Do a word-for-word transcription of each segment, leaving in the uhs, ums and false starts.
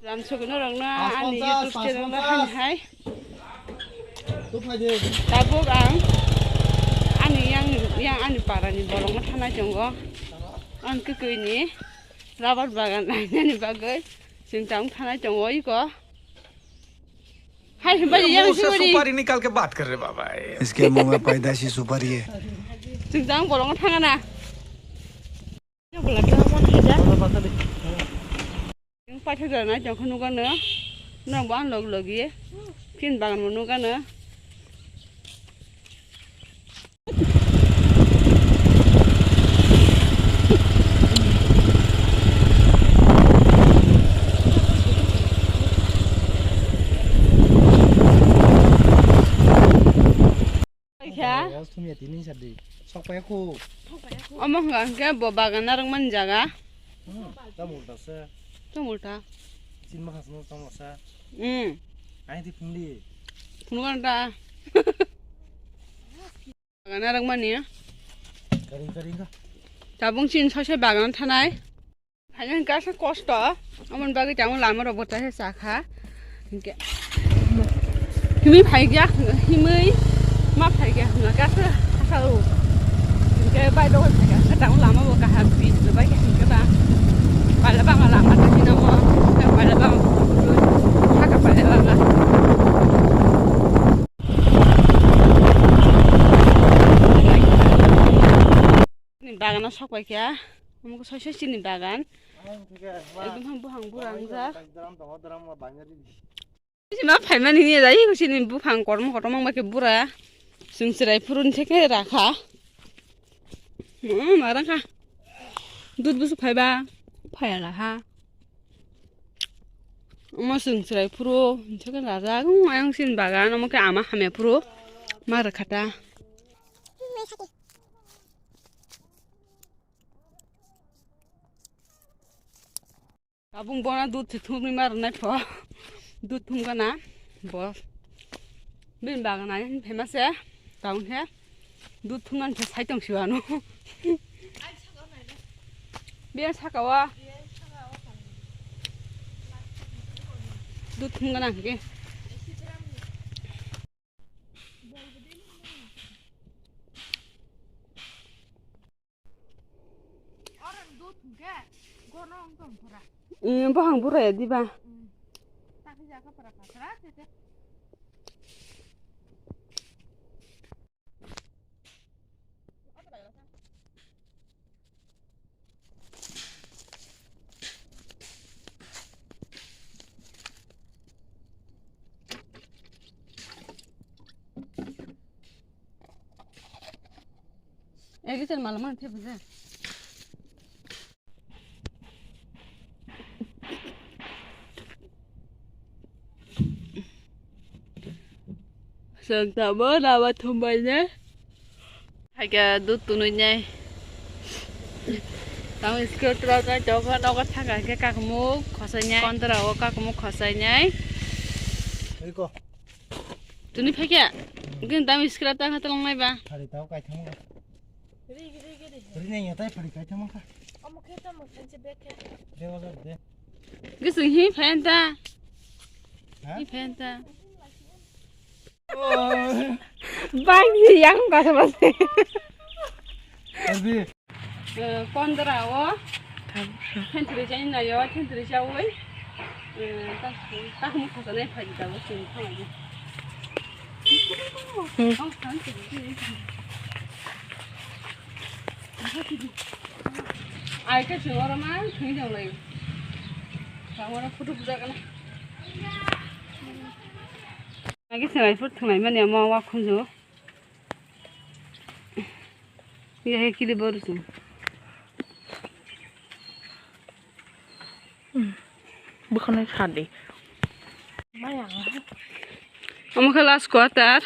Lamsogwi norokno ani YouTube channel o hamya hai. Tabuk ang ani yang, yang ani parani borokno thanai tongo. Ang kwkwi ni rubber bagan nainani bagwi chwng tamo thanai tongo iko. Hai, hai, bari, yang मुंह से suguri. सुपारी निकाल के बात कर रहे बाबा, ये। इसके मुंह में पैदाइशी सुपारी है। Chwng tamo borokno thangana. Yang paithak jora nai tongkha nukano. Nang bo ang log logi. Phin bagan bo nukano. Kha. Thumya tini sadi. Sok pai khu. Omo hwnka hwnkhe bo bagan narwkmani jaga. Hmm, tam ulta se. Tam ulta. Chin ma khasno tam ulta se. Hmm. Ai ti phungli. Phunukna ta. Bagan narwkmani. Karing karing ka. Tabung chin soi soi bagan thanai. Haino hwnkhe aswk kosto, aboni bagwi tamo lama rok bo teisa cha kha. Hwnkhe himwi phai kha, himwi ma phai kha, hwnkhe aswk hachalo. Hwnkhe bai dogo phai kha, tamo lama bo kaham, bridge bai kha, hwnkhe ba paila bangma lama ta hino mo, paila bangma haka paila bangma. Ni bagano sok pai kha, omo khe soi soi chini bagan. Ekdom ham buphang bura wngjak. Bisi ma phaimani ni jai, sini buphang kotorma kotorma wngma khe bura. Chwng chwrai phuru ni theke rakha. Hmm, ma rang kha. Dud busu phaiba, phaiya la ha. Omo chwng chwrai phuru ni theke rajak. Hmm, ayang sini bagan, omo khe ama hamya phuru ma rwkha ta. Tabung bona dud se thumui ma rwnai pho. Dud thum gana bo. Bini bagan ai phaima se. Tabung khe dud thumnani khe sai tong si ano. Bini saka o. Dud thum gana hwnkhe. Oro dud hwnkhe gono wng tong phora. Em, bohang buraya diba? Mm. Takhi jakha phora khasra tete. Egi chal mala mana thebu je. Chwng tamo lama thumbai nai. Haikhe dud tunui nai. Tamo scooty rok nai tongkha, nogo thangkha khe kakumuk khosai nai. Kondra o kakumuk khosai nai. Eko. Tuni phaikhe. Gin tamo scooty tangkha tolong nai ba. Hari tao kaithang. Ri, ri, ri, ri. Ri nai yatai phari kai thama kha. Omo khe tamo khanse bag khe. De wala de. Gising hi phan ta. Ha? Hi phan ta. Oh. Bang hi yang ka sama se. Arbi. Eh, kondra o. Thentri jai na yo, thentri jawi. Eh, ta, ta hum khasa nai phai da wo sing phai. Hmm. Oh, thentri. Ai, khe chwng oro ma thwngwi tong laio. Chwng oro photo bujakna. Agi chwng ai phuru thwnglai mani omo wa khunju. Iya he kili boru chwng. Bwkhwnwi sa di. Omo khe last quarter.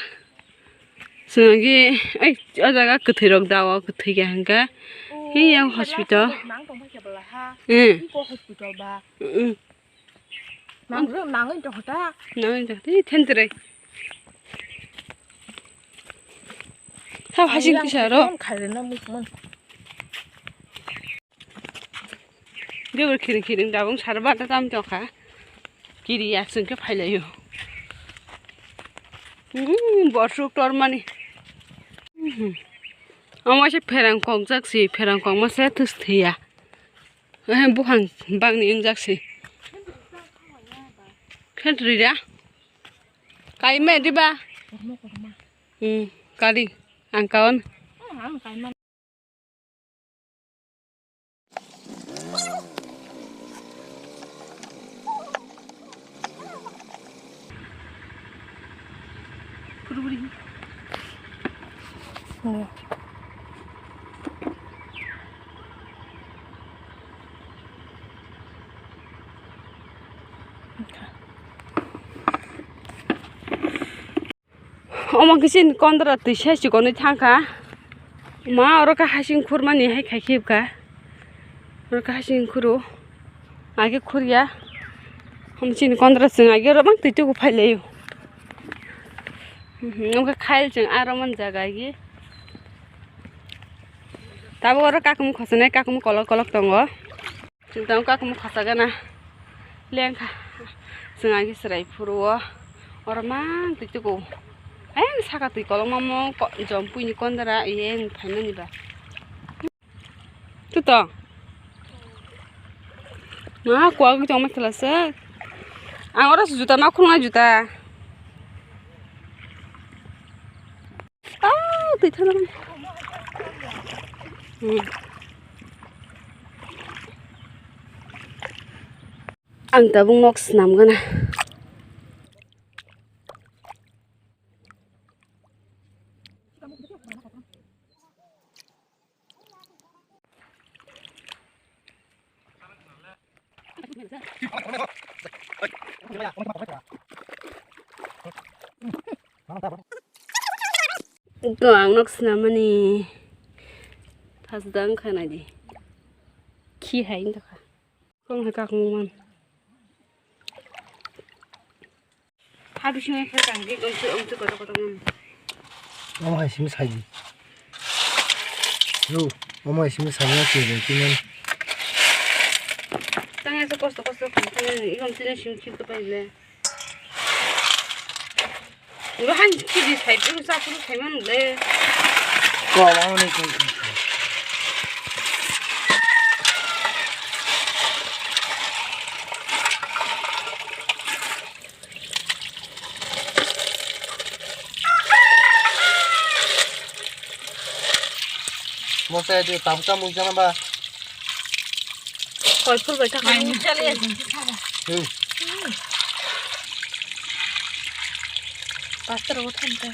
Chwng agi, ai, o jaga kwthwi rok da o, kwthwi khe hwnkhe. Hi yang hospital. Mang tong khe bwla ha. Eh. Iko hospital ba. Mm. Nang ro, nang oi tong ta. Nang oi tong, tei then trai. Tha hasing kisa ro. Khairena mukman. Debor khiring khiring dabung sar bata tam tokha. Kiri ya sengke phailayo. Hmm, borsuk tormani. Hmm. Omo se pherang kokjak si, pherang kokma se thus thiya. Eh, buphang bangni wngjak si. Khe rira. Kaime diba? Hmm, kari. Ang kaon. Omo khe chini kondra twi sai chikonwi thangkha. Ma oro khe hasing khurmani hai khai khibkha. Oro khe hasing khuro. Age khurya. Omo chini kondra chwng age oro bang twi tuku phailaio. Mhm, omo khe khail chwng aro man jaga agi. Tabuk oro kakumu khosonai kakumu kolok kolok tongo. Chwng tamo kakumu khasagana lengkha. Chwng agi chwrai phuru o oro mang twi tuku. Ayang saka twi kolokma mo ko-, jompuini kondra iyeng phaimani ba. Tuto. Ma kuagwi tongma khlasa. Ang oro juta ma khulungnai juta. Ah, twi thana. Hmm. Ang tabuk nok swnam gana. Ito ang nok swnamani phasdang khanai di. Khi hai wngkha. Kong hai kakung man. Ha bisingo khe tang di, umtwi, umtwi kotor kotor man. Omo hai simi sai di. Yo, omo hai simi sai na khe de kinan. Tang ese kosto kosto kung kung ni, igom tini sim khip to pai le. Uro han khidi sai puru sa puru sai man le. Ko, omo ni kung kung. Mo sai di tam tam mung jana ba. Koi phul bai thak. Mai ni chale ya jin si thaba. Hmm. Pastor go tham ta.